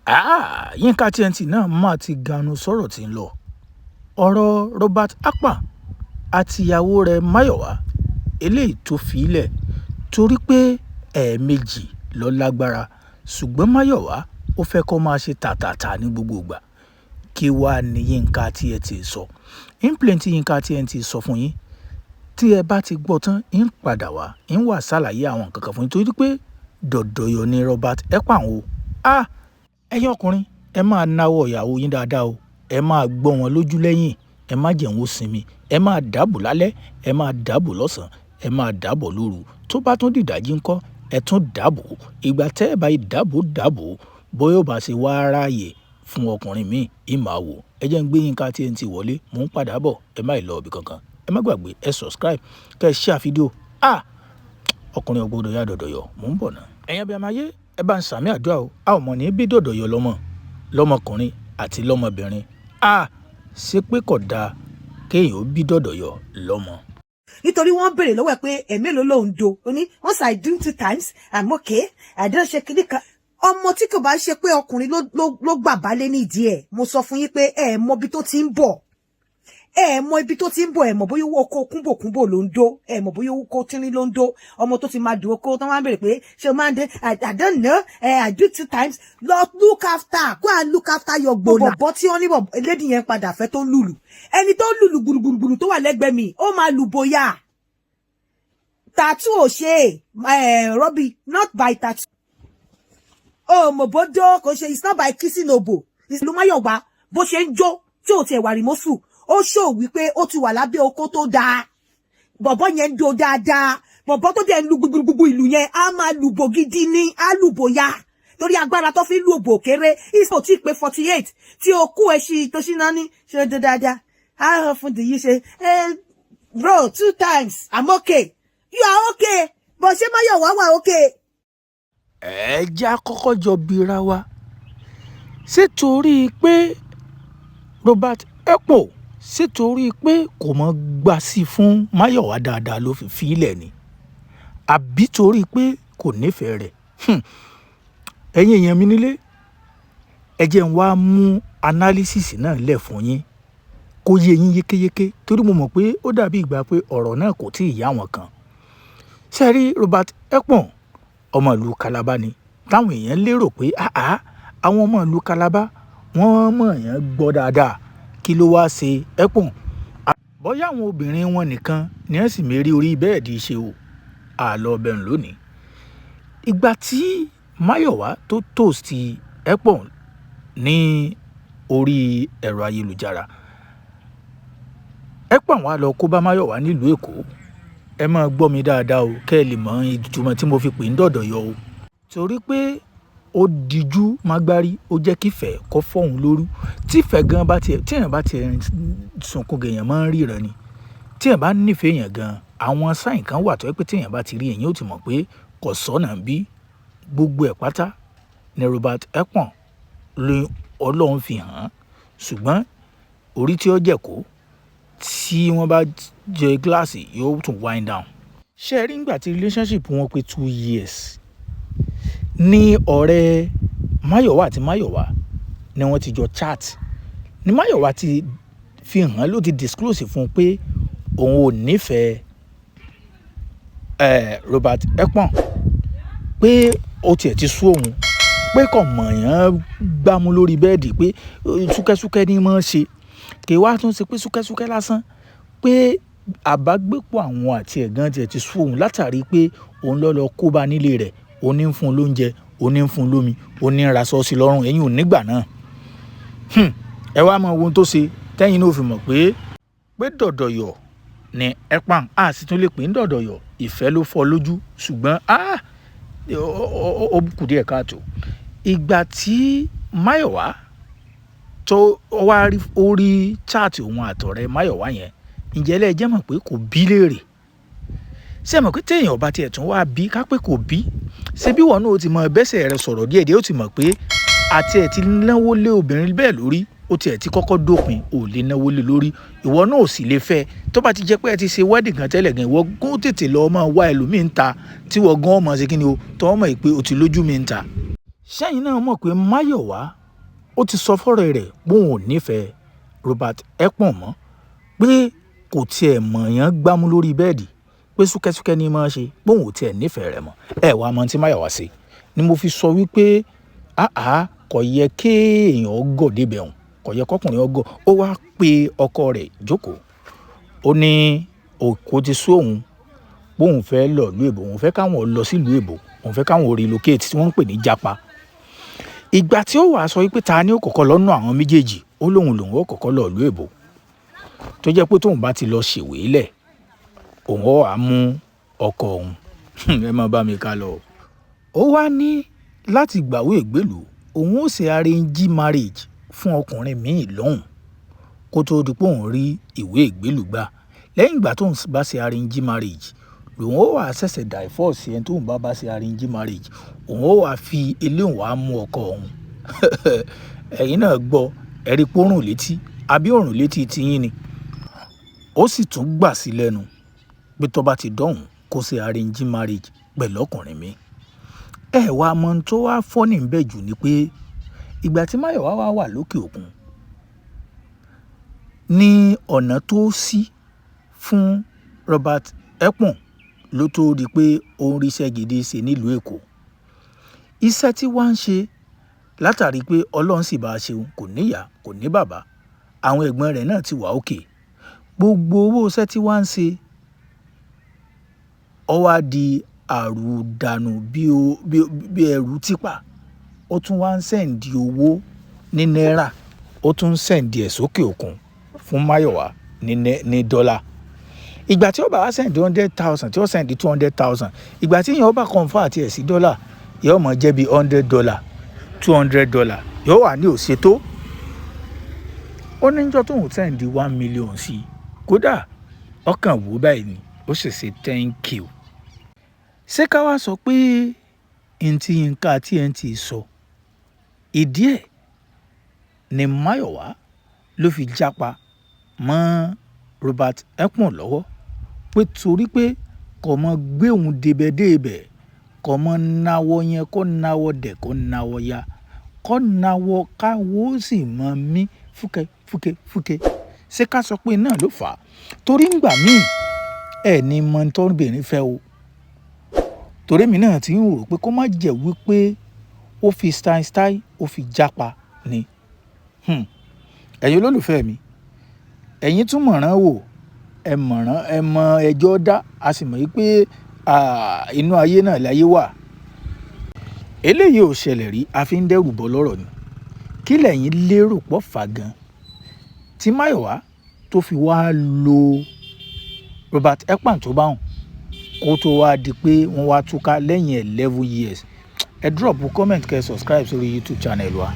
Ah, Yínká TNT náà mà ti ganu sọ̀rọ̀ tí ń lọ. Ọ̀rọ̀ Robert Akpan àtìyàwó rẹ̀ Mayowa eléyìí tó fi í lẹ̀ torí pé ẹ̀ẹ̀mejì ló lágbára, ṣùgbọ́n Mayowa ò fẹ́ kó máa ṣe tàtàtà ní gbogbo ìgbà. Kí wàá ní Yínká TNT sọ? In plain tí Yínká TNT sọ fún yín, tí ẹ bá ti gbọ́ tán, ń padà wá, ń wá ṣàlàyé àwọn nǹkan kan fún yín torí pé dọ̀dọ̀yọ̀ ni Robert Ekpan o. Ah, ẹ̀yin ọkùnrin, ẹ máa náwó ìyàwó yín dáadáa o. Ẹ máa gbọ́ wọn lójú lẹ́yìn, ẹ má jẹ́ wọn ó sinmi. Ẹ máa dàbò lálẹ́, ẹ máa dàbò lọ́sàn-án, ẹ máa dàbò lóru. Tó bá tún dìdájí ńkọ́, ẹ tún dàbò. Ìgbà tẹ́ ẹ bá yìí dàbò dàbò, bóyá ó bá ṣe wá ráàyè fún ọkùnrin míì, ì máa wò. Ẹ jẹ́ ń gbé Yínká TNT wọlé, mò ń padà bọ̀, ẹ má ì lọ ibì kankan. Ẹ má gbàgbé, ẹ subscribe, kẹ́ ẹ share fídíò. Ah, ọkùnrin ò gbọdọ̀ yá dọ̀dọ̀yọ̀, mò ń bọ̀ ná. Ẹ̀yin abiyamọ ayé, ẹ bá ń sàmì àdúrà o. A ò mọ̀ ní bí dọ̀dọ̀yọ̀ lọ́mọ, lọ́mọkùnrin àti lọ́mọbìnrin. Ah, ṣé pé kò dáa kéèyàn ó bí dọ̀dọ̀yọ̀ lọ́mọ? Nítorí wọ́n béèrè lọ́wọ́ ẹ̀ pé ẹ̀mélòó lòun do. Ó ní, "Once I do two times, I'm okay. I don't ṣe kíní kan." Ọmọ tí kò bá ṣe pé ọkùnrin ló gbà balẹ̀ nídìí ẹ̀, mo sọ fún yín pé ẹ mọ ibi tó ti ń bọ̀, ẹ mọ ibi tó ti ń bọ̀. Ẹ mọ̀ bóyá owó oko kúnbòkúnbò ló ń dó, ẹ mọ̀ bóyá owó tínrín ló ń dó. Ọmọ tó ti máa dùn oko tó máa ń béèrè pé ṣé o máa ń dé, I don't know, I do two times. Lọ look after, go and look after your gbòòlà. Bọ́ tí wọ́n ní bọ̀ lady yẹn padà fẹ́ tó ń lùlù, ẹni tó ń lùlù gbùrùgbùrù tó wà lẹ́gbẹ̀ẹ́ mi, ó máa lù bóyá tattoo ò ṣe é. Robbie, not by tattoo. Oh, mòbódó kò ṣe. It's not by kissing obo. Ìlú Máyọ̀wá bó ṣe ń jó tí ò tiẹ̀ wà rìmọ́sù, ó ṣò wípé ó ti wà lábẹ́ oko tó dáa. Bọ̀bọ́ yẹn ń do dáadáa. Bọ̀bọ́ tó dẹ̀ ń lu gbogbo ìlú yẹn, á máa lùbò gidi ní, á lùbò ya, torí agbára tó fi ń lu òbò kéré. Ìsò tí pé 48 tí o kú ẹ ṣí tó ṣí náà ní ṣe do dáadáa. Á hàn fún dìyí ṣe ẹ. Bro, two times, I'm okay. You are okay, but ṣé Máyọ̀wá wà okay? Ẹ jẹ́ á kọ́kọ́ jọ bira wa, ṣé torí pé Robert Ekpo, ṣé torí pé kò mọ̀ gbà sí fún Máyọ̀wá dáadáa ló fi fi í lẹ̀ ni, àbí torí pé kò nífẹ̀ẹ́ rẹ̀? Ẹ̀yin èèyàn mi nílé, ẹ jẹ́ n wá mú analysis náà lẹ̀ fún yín kó yé yín yékéyéké, torí mo mọ̀ pé ó dàbí ìgbà pé ọ̀rọ̀ náà kò tí ì yá àwọn kan. Ṣé rí Robert Ekpo, ọmọ ìlú Calabar ni, táwọn èèyàn lérò pé àá àwọn ọmọ ìlú Calabar wọ́n mọ̀ èèyàn gbọ́ dáadáa. Kí ló wáá ṣe Ekpo? Bóyá àwọn obìnrin wọn nìkan ni wọ́n sì mérí orí bẹ́ẹ̀dì ṣe o. Àlọ́ bẹ̀rù lónìí. Ìgbà tí Máyọ̀wá tó toast Ekpo ní orí ẹ̀rọ ayélujára, Ekpo wá lọ kó bá Máyọ̀wá nílùú Èkó. Ẹ máa gbọ́ mi dáadáa o, kẹ́ ẹ lè mọ ìtumọ̀ tí mo fi pè ń dọ̀dọ̀yọ̀ o. Torí pé ó dijú mágbárí, ó jẹ́ kífẹ̀ẹ́ kó fọ́hùn lóru. Tífẹ̀ẹ́ gan bá tiẹ̀, tí èèyàn bá tiẹ̀ sunkún gan, èèyàn máa ń ríran ni. Tí èèyàn bá nífẹ̀ẹ́ èèyàn gan, àwọn sign kan wà tó jẹ́ pé tí èèyàn bá ti rí, èèyàn ó ti mọ̀ pé kò sọ́nà bí. Gbogbo ẹ̀ pátá ni Robert Ekpo ló Ọlọ́run fi hàn án. Ṣùgbọ́n orí tí ó jẹ́ kó tí wọ́n bá jẹ gíláàsì yóò tún wind down. Ṣé ẹ rí nígbà tí relationship wọn pé 2 years ní, ọ̀rẹ́ Máyọ̀wá àti Máyọ̀wá ni wọ́n ti jọ chat, ní Máyọ̀wá ti fi hàn, ló ti disclose fún un pé òun ò nífẹ̀ẹ́ Robert Ekpon, pé ó tiẹ̀ ti sú òun, pé kò mọ̀ọ́yàn gbámú lórí bẹ́ẹ̀dì, pé súkẹ́súkẹ́ ní mọ́ ṣe, kì í wá tún ṣe pé súkẹ́súkẹ́ lásán, pé àbágbépọ̀ àwọn àti ẹ̀gán tiẹ̀ ti sú òun látàrí pé òun ló lọ kó bá nílé rẹ̀, òun ní ń fún un lóúnjẹ, òun ní ń fún un lómi, òun ní ń raṣọ sí lọ́rùn. Ẹ̀yin ò nígbà náà. Ẹ wá mọ ohun tó ṣe tẹ́yìn náà fi mọ̀ pé dọ̀dọ̀yọ̀ ni Ekpan. A sì tún lè pè ní dọ̀dọ̀yọ̀, ìfẹ́ ló fọ́ lójú, ṣùgbọ́n ó kù díẹ̀ káàtó. Ìgbà tí Máyọ̀wá tó wá rí, ó rí chat òun àtọ̀rẹ́ Máyọ̀wá yẹn, ǹjẹ́ lẹ jẹ́ mọ̀ pé kò bí léèrè? Ṣé ẹ mọ̀ pé téèyàn bá tiẹ̀ tún wá bí ká pé kò bí, ṣé bí wọn náà ó ti mọ bẹ́sẹ̀ rẹ sọ̀rọ̀ díẹ̀díẹ̀, ó ti mọ̀ pé àti ẹ̀ ti náwó lé obìnrin bẹ́ẹ̀ lórí, ó tiẹ̀ ti kọ́kọ́ dópin, ò lè náwó lé lórí, ìwọ náà ò sì lè fẹ́. Tó bá ti jẹ́ pé ẹ ti ṣe wedding kan tẹ́lẹ̀ gan, ìwọ gún tètè lọ máa wá ẹlòmíì ń ta, tí wọ́n gan ọmọ ṣe kí ni o, tó ọmọ yìí pé o ti lójú mi ń ta. Ṣẹ́yìn náà mọ̀ pé Máyọ̀wá ó ti sọ fọ́rẹ́ rẹ̀ póun ò nífẹ̀ẹ́ Robert Ekpon mọ́, pé kò tiẹ̀ mọ̀ọ́yàn gbámú lórí bẹ́ẹ̀dì, pé súkẹ́súkẹ́ ní máa ṣe, póun ò tiẹ̀ nífẹ̀ẹ́ rẹ̀ mọ́. Ẹ wàá mọ tí Máyọ̀wá ṣe ni mo fi sọ wípé àá kò yẹ kéèyàn gọ̀ débẹ̀ òun, kò yẹ kọkùnrin ọgọ̀. Ó wá pe ọkọ rẹ̀ jókòó, ó ní òkú ti sú òun, póun fẹ́ lọ ìlú èbó, òun fẹ́ káwọn lọ sílùú èbó, òun fẹ́ káwọn relocate tí wọ́n ń pè ní japa. Ìgbà tí ó wàá sọ wípé ta ni ó kọ́kọ́ lọ́nà àwọn méjèèjì, ó lóun lòun ó kọ́kọ́ lọ ìlú èbó, tó jẹ́ pé tóun bá ti lọ ṣèwé lẹ̀, òun ó wàá mú ọkọ òun. Ẹ má bá mi ká lọ. Ó wá ní láti gbàwé ìgbélùú, òun ó ṣe arrange marriage fún ọkùnrin míì lọ́hùn kó tóó di pé òun rí ìwé ìgbélùú gbà. Lẹ́yìn ìgbà tóun bá ṣe arrange marriage, lòun ó wàá ṣẹ̀ṣẹ̀ divorce ẹni tóun bá ṣe arrange marriage, òun ó wàá fi eléhùn wàá mú ọkọ òun. Ẹ̀yin náà gbọ́, ẹ̀rí pòrùn létí àbí òrùn létí tiyín ni. Ó sì tún gbà sí lẹ́nu pé tó bá ti dọ̀hùn kó ṣe arrange marriage pẹ̀lú ọkùnrin mi. Ẹ wàá mọ ohun tó wá funny ńbẹ̀ jù ni pé ìgbà tí Máyọ̀wá wá wà lókè òkun ní ọ̀nà tó ṣí fún Robert Ekpon ló tóó di pé ó ń ríṣẹ́ gidi ṣe nílùú Èkó. Iṣẹ́ tí wàá ń ṣe látàrí pé Ọlọ́run sì bá a ṣeun, kò níyàá, kò ní bàbá, àwọn ẹ̀gbọ́n rẹ̀ náà ti wà òkè. Gbogbo owó iṣẹ́ tí wàá ń ṣe, ó wá di àrùdànù bí ẹrù tìpá. Ó tún wá ń send owó ní náírà, ó tún ń send ẹ̀ sókè òkun fún Máyọ̀wá ní dọ́là. Ìgbà tí ó bá wá send 100,000, tí ó send 200,000, ìgbà tí èèyàn bá convert ẹ̀ sí dọ́là, yóò máa jẹ́ bí $100, $200, yóò wà ní òṣètò. Ó ní níjọ́ tóun send 1 million sí i, kódà ọkàn wò báyìí ni ó sì ṣe thank you. Ṣé ká wá sọ pé n tí Yínká TNT sọ ìdí ẹ̀ ni Máyọ̀wá ló fi jápa mọ́ Robert Ekpon lọ́wọ́, pé torí pé kò mọ gbé òun débẹ̀débẹ̀, kò mọ náwó yẹn, kó náwó dẹ̀, kó náwó ya, kó náwó káwó sì mọ mí fúkẹ́ fúkẹ́ fúkẹ́? Ṣé ká sọ pé náà ló fà á? Torí ńgbà míì ẹ̀ ní mọ tóbìnrin fẹ́ o. Torí èmi náà ti ń rò pé kó má jẹ́ wípé ó fi style style ó fi jápa ni. Ẹ̀yin olólùfẹ́ mi, ẹ̀yin tún mọ̀ràn wò, ẹ mọ̀ràn, ẹ mọ ẹjọ́ dá, a sì mọ̀ wípé inú ayé náà láyé wà. Eléyìí ò ṣẹlẹ̀ rí, a fi ń dẹ́rù bọ́ lọ́rọ̀ ni. Kí lẹ̀yin lérò pọ̀ fà gan tí Máyọ̀wá tó fi wá lo Robert Ekpon tó bá hùn kó tó wá di pé wọ́n wá túká lẹ́yìn 11 years? Ẹ drop comment, kẹ́ subscribe sórí YouTube channel wa.